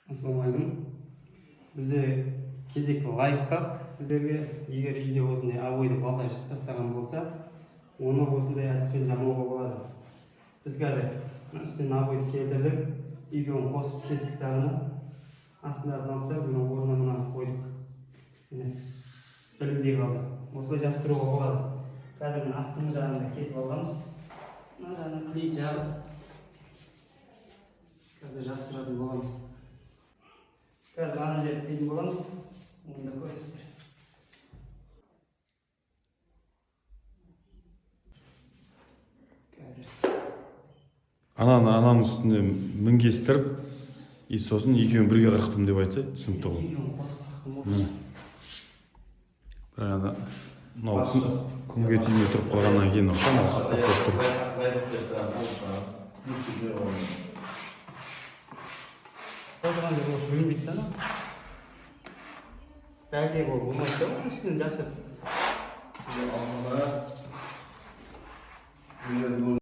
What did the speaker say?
Ассалаумағалейкум! Бізде кезекті лайфхак сіздерге. Егер үйде осындай обойды балта жыртып тастаған болса, оны осындай әдіспен жамауға болады. Біз қазір мына үстінен обойды келтірдік, екеуін қосып кестік дағыны, астындағысын алып тастап, мына орнына мынаны қойдық. Міне, білінбей қалды. Осылай жабыстыруға болады. Қазір мына астыңғы жағын да кесіп алғанбыз, мына жағына клей жағып, қазір жабыстыратын боламыз. Қазір ана жерді істейтін боламыз, оны да көресіздер. Қазір. Ананың үстіне мінгестіріп, и сосын екеуін бірге қырықтым деп айтса, түсінікті ғой. Екеуін қосып қырықтым ғой. Міне. Бірақ енді мынау күнге тимей тұрып қалғаннан кейін шамалы аппақ болып тұр. Қойған жер осы білінбейді да, анау бәлде болып болмайды да, оның үстінен жабыстырып.